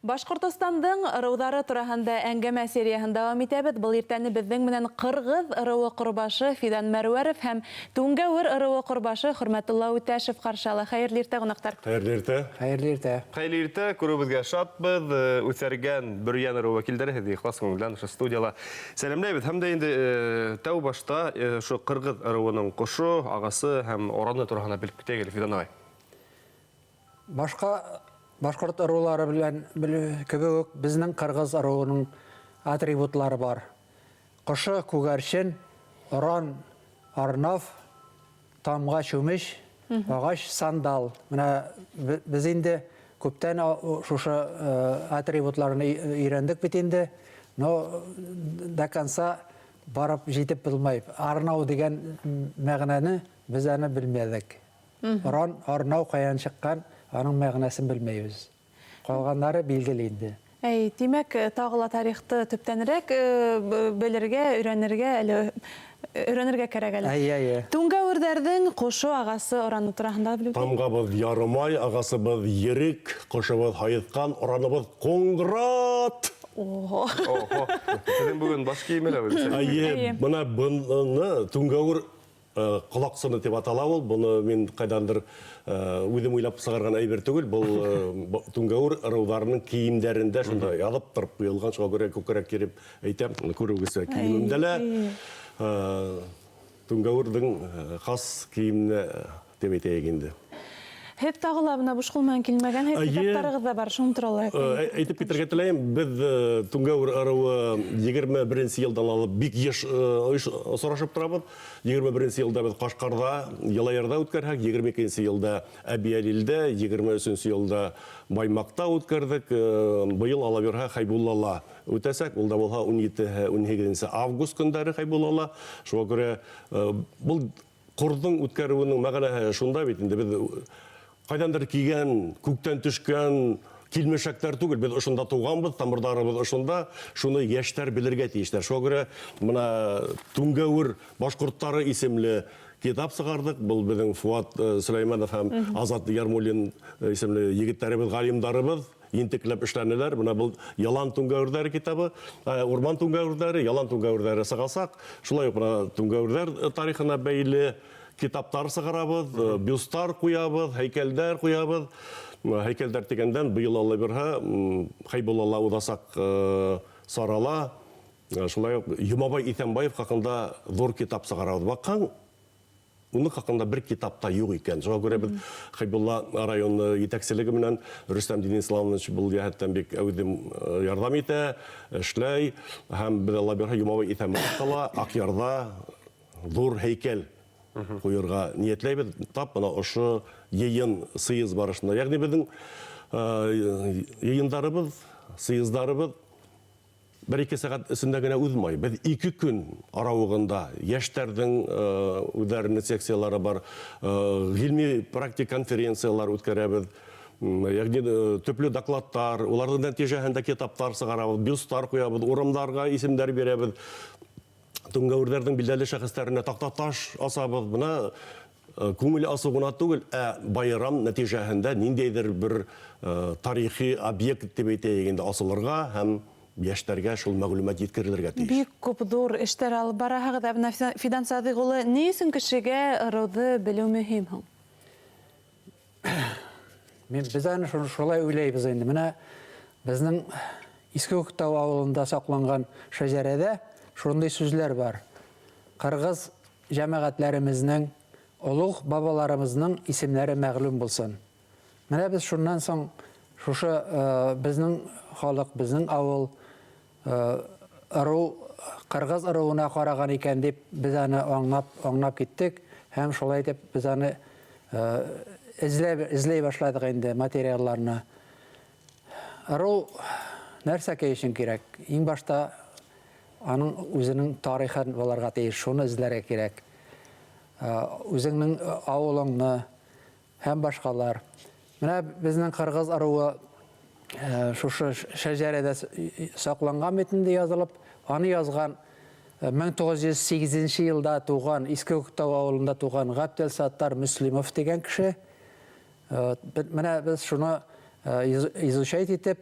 Башҡортостандың ырыуҙары тураһында әңгәмә серияһын дауам итәбеҙ. Был иртәне беҙҙең менән Ҡырғыҙ ырыуы ҡорбашы Фидан Мәрүәров һәм Түңгәүер ырыуы ҡорбашы Хөрмәтулла Үтәшев ҡаршы ала. Хәйерле иртә, ҡунаҡтар! Хәйерле иртә! Хәйерле иртә! Хәйерле иртә! Күреүебеҙгә шатбыҙ. Үҫәргән Бөрйән ырыуы вәкилдәре һеҙҙе ихлас күңелдән ошо студияла сәләмләйбеҙ. Һәм дә инде тәү башта ошо Ҡырғыҙ ырыуының ҡошо, ағасы һәм ораны тураһында белеп китәйек әле, Фидан ағай. Башҡа башҡорт ырыулары белән кебек үк безнең кыргыз ыруының атрибутлары бар. Ҡошо, күгәрчен, оран, арнав, тамға, чүмеч, агач, сандал. Менә без инде күптән шушы атрибутларны өйрәндек бит инде, но до конца барып җитеп булмай. Арнау дигән мәгънәне без аны белмәдек. Оран, арнау каян чыккан, аның мәгънәсен белмәйбез. Калганнары билгеле инде. Әй, тимәк, тағы ла тарихты төптәнрәк белергә, өйрәнергә әле өйрәнергә кәрәк әле. Әйе, әйе. Түңгәүерҙәрҙең ҡошо, ағасы, ораны тураһында ла белеп үтәйек. Тамғабыҙ ярымай, ағасыбыҙ ерек, ҡошобоҙ һайыҫҡан, ораныбыҙ ҡоңғрат! Ого! Ого! Һеҙҙең бөгөн баш кейеме лә үҙенсә. Әйе, бына быны түңгәүер Колаксыны дип атала ул. Буны мин кайдандыр үзем уйлап чыгарган әйбер түгел. Был Түңгәүер ырударының киемдәрендә шунда язып торып куелган. Шуңа күрә күкрәк киреп әйтәм. Күрүегезчә, киемемдә лә Түңгәүернең хас киеменә дип әйтәйек инде. Һеҙ тағы ла бына буш ҡул менән килмәгәнһегеҙ, китаптарығыҙ ҙа бар, шуның турала әйтеп китергә теләйем. Беҙ Түңгәүер ыруы 21 йылдан алып бик еш осрашып торабыҙ. 21 йылда беҙ Ҡашҡарҙа, Йылайырҙа үткәрһәк, 22 йылда Әбйәлилдә, 23 йылда Баймаҡта үткәрҙек. Быйыл ала бирһә Хәйбуллала үтәсәк. Ул да булһа 17-18 август көндәре Хәйбуллала. Шуңа күрә был Ҡорҙоң үткәреүенең мәғәнәһе шунда бит инде, беҙ ҡайҙандыр килгән, күктән төшкән килмешәктәр түгел, беҙ ошонда тыуғанбыҙ, тамырҙарыбыҙ ошонда, шуны йәштәр белергә тейештәр. Шуға күрә бына Түңгәүер башҡорттары исемле китап сығарҙыҡ. Был беҙҙең Фуат Сөләймәнов һәм Азат Ярмуллин исемле егеттәребеҙ, ғалимдарыбыҙ ентекләп эшләнеләр. Бына был ялан түңгәүерҙәре китабы, урман түңгәүерҙәре, ялан түңгәүерҙәре сығасаҡ. Шулай уҡ бына түңгәүерҙәр тарихына бәйле китаптар сығарабыҙ, бюсттар ҡуябыҙ, һәйкәлдәр ҡуябыҙ. Һәйкәлдәр тигәндән, быйыл Алла бирһә, Хәйбуллала уҙасаҡ сарала шулай уҡ Йомабай Иҫәнбаев хаҡында ҙур китап сығарабыҙ. Баҡһаң, Уның хакында бер китап та юҡ икән. Шуңа күрә беҙ Хәйбулла районы етәкселеге менән Рөстәм Динисламович был йәһәттән бик әүҙем ярҙам итә, эшләй. Һәм беҙ, Алла бирһә, Йомабай Иҫәнбаевҡа ла Аҡъярҙа ҙур һәйкәл ҡуйырға ниәтләйбеҙ. Тап бына ошо йыйын, съезд барышында. Ягъни беҙҙең йыйындарыбыҙ, съездарыбыҙ Бер-ике сәғәт эсендә генә уҙмай. Беҙ ике көн арауығында йәштәрҙең үҙҙәренең секциялары бар, ғилми практик конференциялар үткәрәбеҙ. Ягъни төплө докладтар, уларҙың нәтижәһендә китаптар сығарабыҙ, бюсттар ҡуябыҙ, урамдарға исемдәр бирәбеҙ. Түңгәүерҙәрҙең билдәле шәхестәренә таҡта-таш асабыҙ. Бына күңел асыу ғына түгел, ә байрам нәтижәһендә ниндәйҙер бер тарихи объект дип әйтәйек инде асылырға һәм йәштәргә шул мәгълүмат еткерелергә тейеш. Бик күп ҙур эштәр алып бараһығыҙ. Ә бына Фидан Садыйҡ улы, ни өсөн кешегә ырыуҙы белеү мөһим һуң? Мин без аны шулай уйлайбыз инде. Менә безнең Иске Күктау авылында сакланган шәҗәрәдә шундый сүзләр бар. Кыргыз җәмәгатьләремезнең, олуг бабаларымызның исемнәре мәгълүм булсын. Менә без шуннан соң шушы безнең халык, безнең авыл ыру кыргыз ыруына караган икән дип без аны аңлап, аңлап киттек һәм шулай итеп без аны эзләп, эзләй башладык инде материалларны. Ыру нәрсәкәй өчен кирәк? Иң башта аның үзенең тарихын булырга тиеш, шуны эзләргә кирәк. Үзеңнең авылыңны, Һәм башкалар. Менә безнең кыргыз ыруы шушы шәҗәрәдә сакланган бит инде язылып. Аны язган 1908 елда туган, Иске Күктау авылында туган Габделсаттар Мөслимов дигән кеше. Менә без шуны изучать итеп,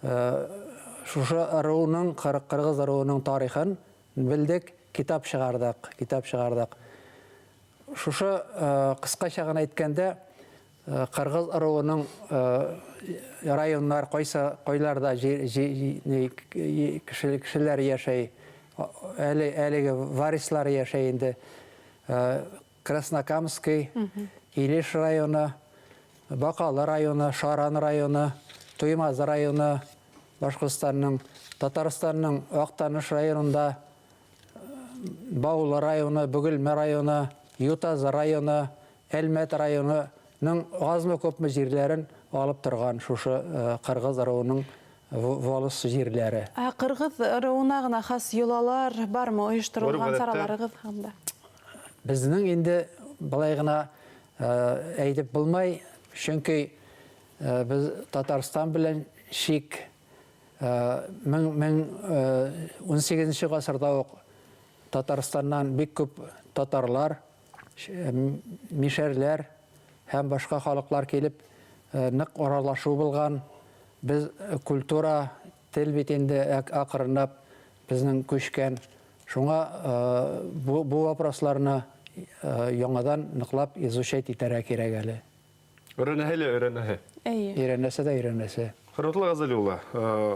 Шушы ырыуның, ҡырғыҙ ырыуының тарихын белдек, китап чыгардык, китап чыгардык. Шушы кыскача гына әйткәндә, кыргыз ыруының районнар кайсы кайларда кешеләр яшәй, әле әлеге варислар яшәй инде. Краснокамский, Илеш районы, Бакалы районы, Шаран районы, Туймазы районы, Башкортстанның, Татарстанның Актаныш районында, Баулы районы, Бөгелмә районы, Ютазы районы, Әлмәт районының азмы-күпме җирләрен алып торган шушы кыргыз ыруының волос җирләре. Ә кыргыз ыруына гына хас йолалар бармы, оештырылган чараларыгыз хакында? Безнең инде болай гына әйтеп булмай, чөнки без Татарстан белән чик 1018 гасырда ук Татарстаннан бик күп татарлар, мишәрләр һәм башка халыклар килеп, нык аралашу булган. Без культура, тел бит инде акрынлап безнең күчкән. Шуңа бу вопросларны яңадан ныклап изучать итәргә кирәк әле. Өйрәнәһе лә өйрәнәһе. Әйе. Өйрәнәсе дә өйрәнәсе. Хөрмәтле Газали улы,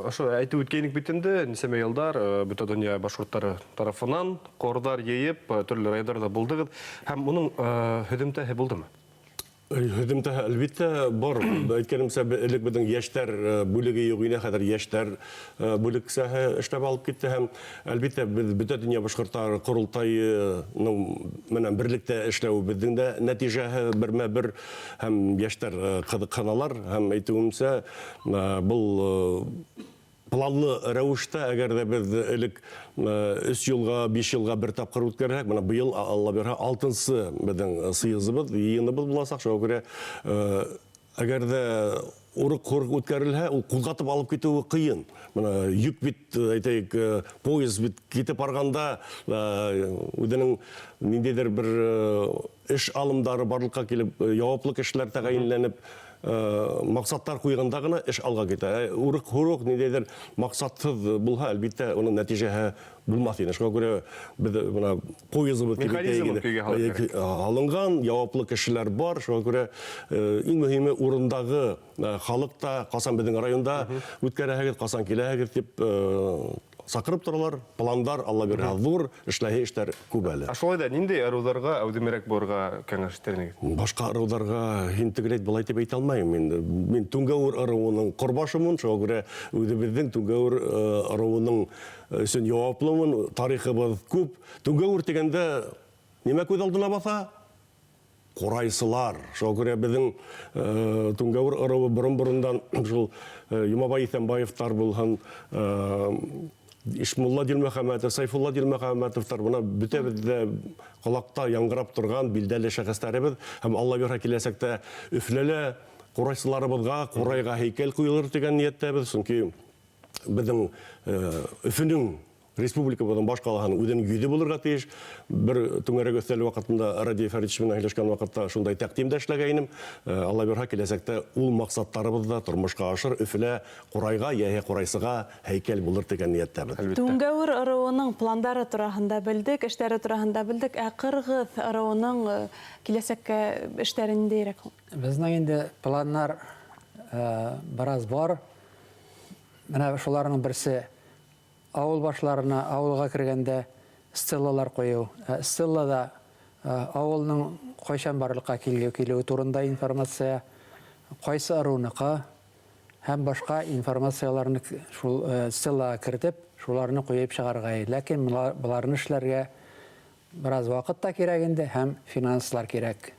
ошо әйтеп үткәйнек бит инде, нисәмә елдар бөтә дөнья башкортлары тарафынан кордар йыйып, төрле районнарда булдыгыз. Һәм моның һөҙөмтәһе булдымы? Һөҙөмтәһе, әлбиттә, бар. Әйткәнемсә, элек безнең яшьтәр бүлеге юк ине, хәзер яшьтәр бүлексәһе эшләп алып китте һәм, әлбиттә, без бөтә дөнья башкортлары корылтаеның менән берлектә эшләү безнең дә нәтиҗәһе бермә-бер һәм яшьтәр кызыксыналар һәм, әйтүемчә, был планлы рәвештә, әгәр дә без элек өч елга, биш елга бер тапкыр үткәрсәк, менә быел, Алла бирһә, алтынчы безнең съездыбыз, йыйыныбыз булачак. Шуңа күрә, әгәр дә урык-хурык үткәрелһә, ул кузгатып алып китүе кыен. Менә йөк бит, әйтәйек, поезд бит китеп барганда, үзенең ниндидер бер эш алымдары барлыкка килеп, яваплы кешеләр тәгаенләнеп, максатлар куйганда гына эш алга китә. Ә урык-хурук ниндидер максатсыз булһа, әлбиттә, оның нәтиҗәһе булмас иде. Шуңа күрә без менә поездыбыз дип Механизмын көйгә һалып кирәк. Алынган, яваплы кешеләр бар. Шуңа күрә иң мөһиме урындагы халык та, касан безнең районда үткәрәһегез, касан киләһегез дип сакырып торалар. Пландар, Алла бирһә, зур, эшләһе эшләр күп әле. Ә шулай да нинди ырударга әүдемерәк булырга кәңәш итәр идегез? Башка ырударга һин тегеләй болай дип әйтә алмыйм инде. Мин Түңгәүер ыруының корбашымын, шуңа күрә үзебезнең Түңгәүер ыруының өчен яваплымын, тарихыбыз күп. Түңгәүер дигәндә нимә күз алдына баса? Курайсылар. Шуңа күрә безнең Түңгәүер ыруы борын-борындан шул Йомабай Исәнбаевтар булһын, Ишмулла Дилмөхәммәтов, Сайфулла Дилмөхәммәтовтар, менә бөтәбез дә колакта яңгырап торган билдәле шәхесләребез һәм Алла бирһә киләчәктә Өфләлә курайсыларыбызга, курайга һәйкәл куелыр дигән нияттәбез, чөнки безнең Өфөнең республикабызның баш калаһының үзенең йөзе булырга тиеш. Бер түңәрәк өстәл вакытында Радий Фәритович белән һөйләшкән вакытта шундай тәкъдим дә эшләгәйнем. Алла бирһә, киләчәктә ул максатларыбыз да тормышка ашыр, Өфөлә Курайга яки Курайсыга һәйкәл булыр дигән нияттәбез. Әлбиттә. Түңгәүер ыруының пландары тураһында белдек, эшләре тураһында белдек. Ә кыргыз ыруының киләсәккә эшләре ниндәйрәк һуң? Безнең инде планнар бераз бар. Менә шуларның берсе авыл башларына, авылга кергәндә стеллалар кую. Стеллада авылның кайчан барлыкка килүе турында информация, кайсы ыруныкы һәм башка информацияләрне шул стеллага кертеп, шуларны куеп чыгарга. Ләкин боларны эшләргә бераз вакыт та кирәк инде һәм финанслар кирәк.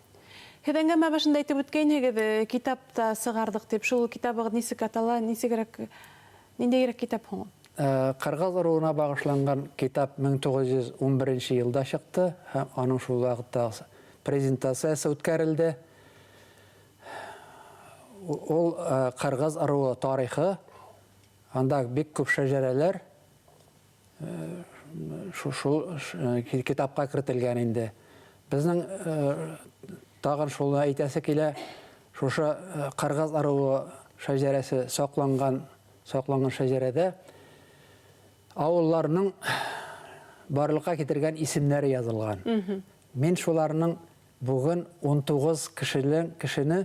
Һеҙ әңгәмә башында әйтеп үткәйнегеҙ, китап та сығарҙыҡ тип. Шул китабығыҙ нисек атала, нисегерәк, ниндәйерәк китап һуң? Ҡырғыҙ ырыуына бағышланған китап 1911 йылда сыҡты һәм аның шул ваҡытта презентациясы үткәрелде. Ул ҡырғыҙ ырыуы тарихы, анда бик күп шәжәрәләр шул китапҡа кертелгән инде. Беҙҙең тағын шуны әйтәсе килә, шушы ҡырғыҙ ырыуы шәжәрәсе саҡланған Саҡланған шәжәрәдә авылларның барлыҡҡа китергән исемнәре яҙылған. Мин шуларның бүген 19 кешелең кешене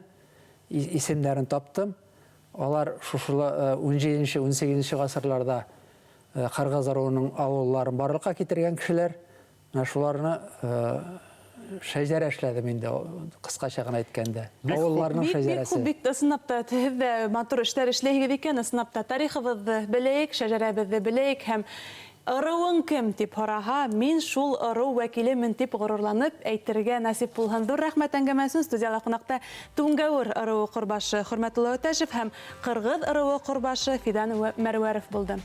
исемнәрен таптым. Алар шушыла 17-нче, 18-нче ғасырларда Ҡырғыҙ ыруының авылларын барлыҡҡа китергән кешеләр. Менә шуларны шәжәрә эшләдем инде, ҡыҫҡаса ғына әйткәндә. Авылларның шәжәрәсе. Бик күп, бик ысынлап та, һеҙ ҙә матур эштәр эшләйһегеҙ икән, ысынлап та тарихыбыҙҙы беләйек, шәжәрәбеҙҙе беләйек һәм ырыуың кем тип һораһа, мин шул ырыу вәкилемен тип ғорурланып әйтергә насип булһын. Ҙур рәхмәт әңгәмә өсөн. Студияла ҡунаҡта Түңгәүер ырыуы ҡорбашы Хөрмәтулла Үтәшев һәм Ҡырғыҙ ырыуы ҡорбашы Фидан Мәрүәров булды.